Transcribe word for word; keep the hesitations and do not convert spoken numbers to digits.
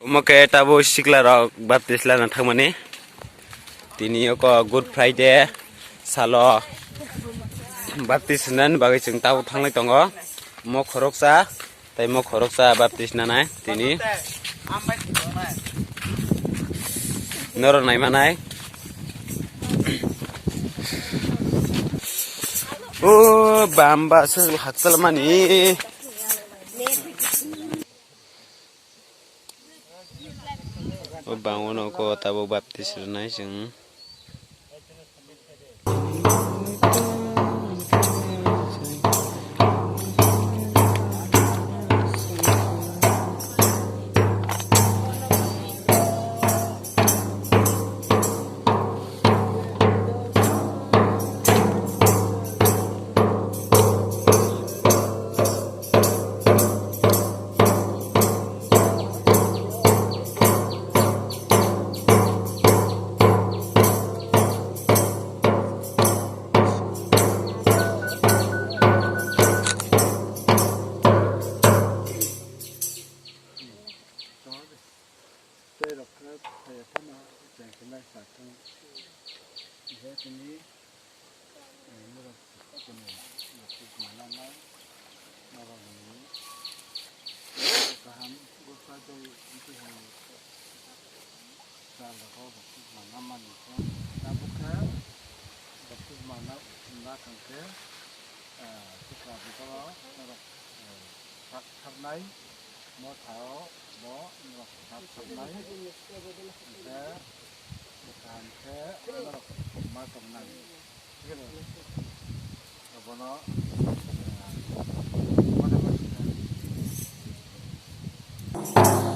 Omo khe tabuk sikla rok baptis lana thangmani. Tini oko Good Friday salo baptis nani bagwi chwng tabuk thanglai tongo. Omo khoroksa tei omo khoroksa baptis nanai tini. Norok naimanai. O bamba se hakchal mani. O bango no ko tabuk baptis rwnai chwng. Tei rok khe phaiya phano cheng khe nai sa thung. Je tini, eh, norok kunu baptisma nanai, norok ni kaham bwkha dol wngkhe hai sal rok o baptisma namani khe. Tabuk khe baptisma na, na thang khe, eh, sikla bwkha o norok, eh, sak saknai. Mothao bo norok sak saknai, hwnkhe kaham khe norok ma tongnai. Abono, ah,